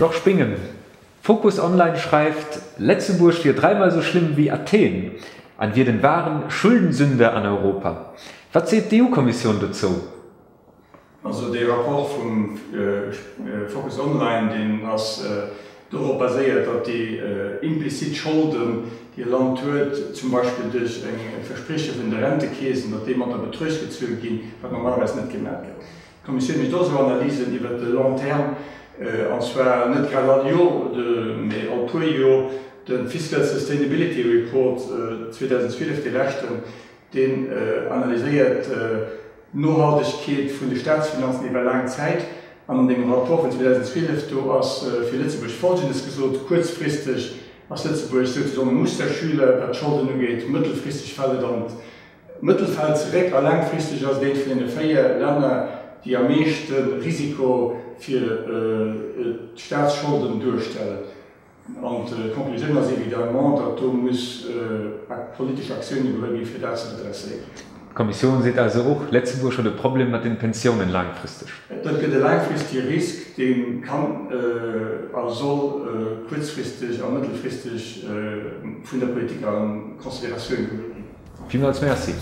Georges Bingen, Focus Online schreift, Lëtzebuerg wier dreimal sou schlimm wéi Athen an wier den wahren Schuldensünder an Europa. Wat seet d'EU-Kommissioun dozou? Also dee Rapport vum Focus Online, deen ass dorop baséiert, datt déi implizit Scholden, déi e Land huet, zum Beispill duerch eng Versprieche vun de Rentekeesen, datt déi mat a Betruecht gezuel ginn, wat normalerweis net gemaach gëtt. D'Kommissioun mécht och esou Analysen iwwert de long terme, an zwar net grad all Jor, mee all puer Jor. De Fiscal Sustainability Report 2012, dee leschten, Deen analyséiert d'Nohaltegkeet vun de Staatsfinanzen iwwer laang Zäit. An an deem Rapport vun 2012, do ass fir Lëtzebuerg Folgendes gesot, Kuerzfristeg ass Lëtzebuerg souzesoen e Musterschüler, wat d'Scholden ugeet, mëttelfristeg fält et an d'Mëttelfeld zeréck a laangfristeg ass et eent vun deene 4 Länner, déi am meeschte Risiko fir d'Staatsscholden duerstellen. An d'Conclusioun ass évidemment, datt do muss politesch Aktioune geholl ginn, fir dat ze redresséieren. D'Kommissioun seet also och, Lëtzebuerg huet e Problem mat den Pensiounen laangfristeg. Dat gëtt e laangfristige Risk, dee kann a soll kuerzfristeg a mëttelfristeg vun der Politik a Consideratioun geholl ginn. Villmools Merci.